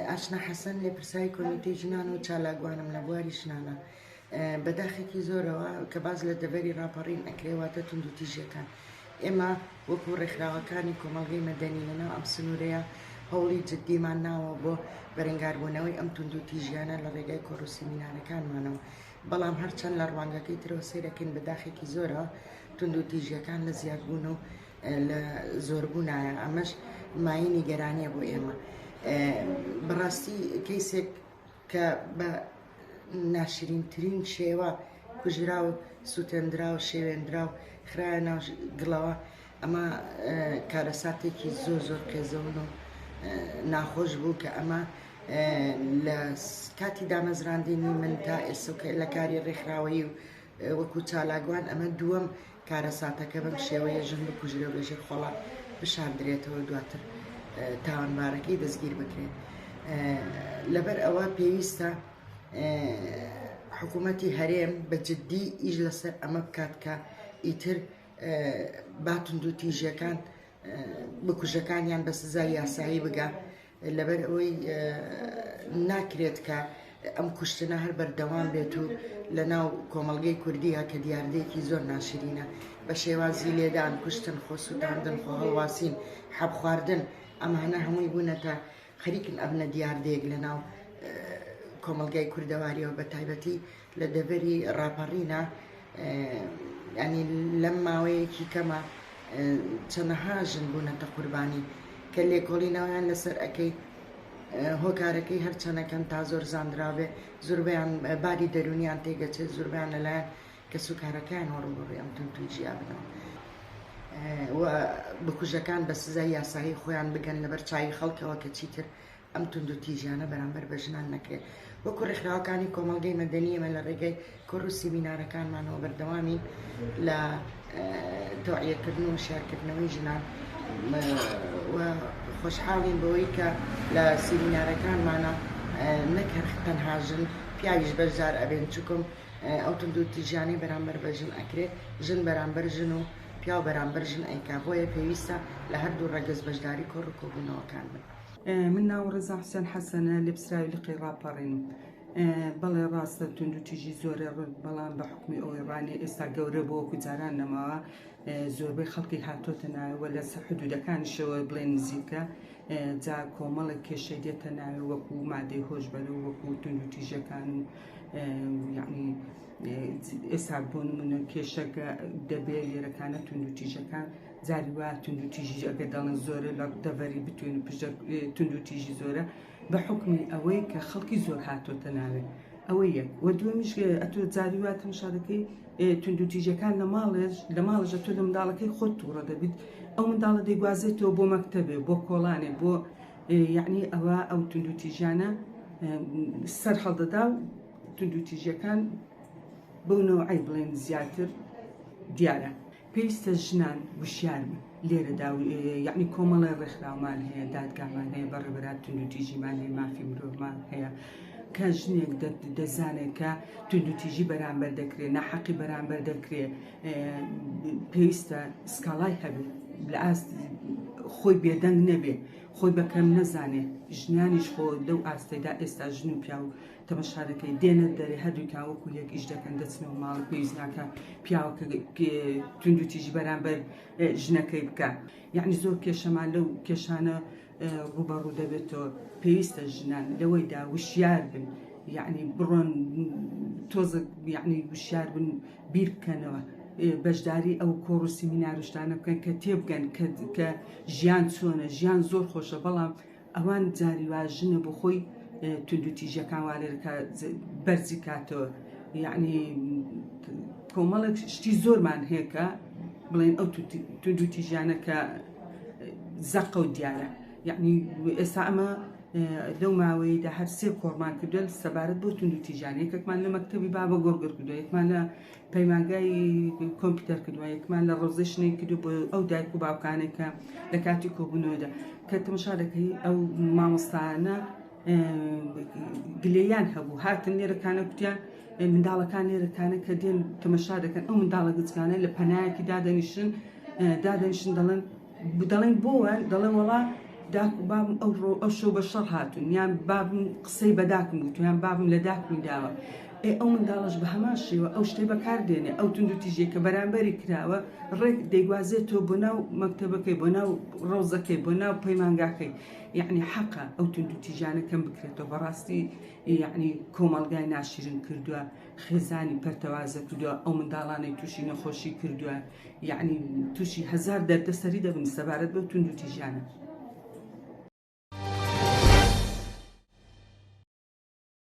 ئاشنا حەسەن، لێپرسراوی کۆمیتەی ژنان و چالاکوانم لە بواری ژنانە. بە داخێکی زۆرەوە کە باس لە دەڤەری ڕاپەڕین ئەکرێ واتە توندوتیژیەکان. ئێمە وەکو ڕێکخراوەکانی کۆمەڵگەی مەدەنی لەناو ئەم سنوورەیە هەوڵی جددیمان ناوە بۆ بەرەنگاربوونەوەی ئەم توندوتیژیانە لە ڕێگای کۆڕ و سیمینارەکانمانەوە. بەڵام هەرچەند لە ڕوانگەکەی ترەوە سەیرەکەین بە داخێکی زۆرەوە توندوتیژیەکان لە زیادبوون و لە زۆربوونایە ئەمەش مایەی نیگەرانیە بۆ ئێمە بەڕاستی کەیسێک کە بە ناشرینترین شێوە کوژرا و سوتێندرا و شێوێندرا و خرایە ناو گڵەوە ئەمە کارەساتێکی زۆر زۆر قێزەون و ناخۆش بوو کە ئەمە لە کاتی دامەزراندنی من تا ئێستا لە کاری ڕێکخراوەیی و وەکو چالاکوان ئەمە دووەم کارەساتەکە بەم شێوەیە ژن بکوژرێ و لەژێر خۆڵا بشاردرێتەوە دواتر تاوانبارەکەی دەستگیر بکرێت لەبەر ئەوە پێویستە حکوومەتی هەرێم بە جددی ئیش لەسەر ئەمە بکات کە ئیتر با توندوتیژیەکان بکوژەکانیان بە سزای یاسایی بگا لەبەر ئەوەی ناکرێت کە ئەم کوشتنە هەر بەردەوام بێت و لە ناو کۆمەڵگەی کوردیە کە دیاردەیەکی زۆر ناشرینە بە شێوازی لێدان کوشتن خۆسووتاندن خۆ هەڵواسین حەب خواردن ئەمانە هەمووی بوونەتە خەریکن ئەبنە دیاردەیەک لە ناو کۆمەڵگای کوردەواریەوە بە تایبەتی لە دەڤەری ڕاپەڕینە ینی لەم ماوەیەکی کەمە چەنەها ژن بوونەتە قوربانی کە لێکۆڵینەوەیان لەسەر ئەەکەی هۆکارەکەی هەرچەنەکەم تا زۆر زانراوێ زوربیان باری دەرونیان تێگەچێت زوربیان لەلایەن کەسوکارەکەیان ڕووبەڕووی ئەم توندوتیژییە بنەوە و بکوژەکان بە سزای یاسایی خۆیان بگەن لەبەر چاوی خەڵکەوە کە چیتر ئەم توندوتیژیانە بەرامبەر بە ژنان نەکرێت. وەکو ڕێکخراوەکانی کۆمەڵگەی مەدەنی ئێمە لە ڕێگەی کۆڕ و سیمینارەکانمانەوە بەردەوامین لە تەوعیەکردن و وشیارکردنەوەی ژنان و خۆشحاڵین بەوەی کە لە سیمینارەکانمانە نەک هەر تەنها ژن پیاویش بەشدار ئەبێن چونکم ئەو توندوتیژیانەی بەرامبەر بە ژن ئەکرێ ژن بەرامبەر ژن و پیاو بەرامبەر ژن ئەیکا بۆیە پێویستە لە هەردوو ڕەگەز بەشداری کۆڕ و کۆبوونەوەکان بن. من ناوم ڕەزا حوسێن حەسەنە، لێپسراوی لقی ڕاپەڕینم. بەڵێ ڕاستە توندوتیژی زۆرە بەڵام بە حوکمی ئەوەی ڕانیە ئێستا گەورە بووە وەکو جاران نەماوە زۆربەی خەڵکی هاتۆتە ناوێ و لە حدودەکانیشەوە بڵێن نزیکە جا کۆمەڵێک کێشەی دێتە ناوێ وەکو مادەی هۆشبەر و وەکو توندوتیژەکان و یعنی ئێستا بۆ نمونە کێشەکە دەبێ لێرەکانە توندوتیژەکان جاری وا توندوتیژی ئەگەر دەڵێن زۆرە لە دەڤەری بتوێن و پشدەر توندوتیژی زۆرە بە حوکمی ئەوەی کە خەڵکی زۆر هاتۆتە ناوێ ئەوە یەک وە دووەمیش ئەتۆ جاری وا تەماشا دەکەی توندوتیژەکان لە ماڵێش لە ماڵش ئەتۆ لە منداڵەکەی خۆت تووڕە دەبیت ئەو منداڵە دەیگوازێتەوە بۆ مەکتەبێ بۆ کۆڵانێ بۆ یعنی ئەوە ئەو توندوتیژانە سەر هەڵدەدا و توندوتیژیەکان بەو نەوعەی بڵێن زیاتر دیارە. پێویستە ژنان وشیار بن لێرەدا یەعنی کۆمەڵێ ڕێکخراومان هەیە دادگامان هەیە بەڕێوەبەران توندوتیژیمان هەیە مافی مرۆڤمان هەیە کە ژنێک دەزانێت کە توندوتیژی بەرامبەر دەکرێت ناحەقی بەرامبەر دەکرێت پێویستە سکاڵای هەبێت لە ئاست خۆی بێدەنگ نەبێ خۆی بەکەم نەزانێ ژنانیش خۆ لەو ئاستەدا ئێستا ژن و پیاو تەمەشا دەکەی دێنە دەرێ هەردووکیان وەکو یەک ئیش دەکەن دەچنەوە ماڵ پێویست ناکە پیاوەکە توندوتیژی بەرامبەر ژنەکەی بکە یعنی زۆر کێشەمان لەو کێشانە ڕوبەڕوو دەبێتەوە پێویستە ژنان لەوەیدا وشیار بن یعنی بڕۆن تۆزە یعنی وشیار بن بیر بکەنەوە بەشداری ئەو کۆڕ و سیمینارشتانە بکەن کە تێبگەن کە ژیان چۆنە ژیان زۆر خۆشە بەڵام ئەوان جاری وا ژنە بۆ خۆی توندوتیژیەکان وا لێرەکە بەرزی کاتەوە یعنی کۆمەڵێک شتی زۆرمان هەیە کە بڵێن ئەو توندوتیژیانە کە زەقە و دیارە یعنی ئێستا ئەمە لەو ماوەیەدا هەر سێ کۆڕمان کردووە سەبارەت بۆ توندوتیژیان یەکێکمان لە مەکتەبی بابە گۆڕگر کردووە یەکمان لە پەیمانگای کۆمپیوتەر کردووە یەکمان لە ڕەوزەی شنەی کردو بۆ ئەو دایک و باوکانێک کە لە کاتی کۆبوونەوەدا کە تەماشا دەکەی ئەو مامۆستایانە گلەیان هەبوو هاتن لێرەکانە کوتیان منداڵەکان لێرەکانە کە دێن تەمەشا دەکەن ئەو منداڵە گچکانە لە پەنایەکی دادەنیشن دادەنیشن دەڵێن دەڵێن بۆوە دەڵێن وەڵا داک و بابم ئەو ڕۆ ئەو شەو بە شەڕ هاتوون، یان بابم قسەی بە داکم گوتووە، یان بابم لە داکمی داوە. ئێ ئەو منداڵەش بە هەمان شێوە ئەو شتەی بەکار دێنێ، ئەو توندوتیژیەی کە بەرامبەری کراوە ڕێک دەیگوازێتەوە بۆ ناو مەکتەبەکەی، بۆ ناو ڕەوزەکەی، بۆ ناو پەیمانگاکەی. یەعنی حەقە ئەو توندوتیژیانە کەم بکرێتەوە. بەڕاستی یەعنی کۆمەڵگای ناشیرن کردووە، خێزانی پەرتەوازە کردووە، ئەو منداڵانەی تووشی نەخۆشی کردووە، یەعنی تووشی هەزار دەردەسەری دەبن سەبارەت بەو توندوتیژیانە.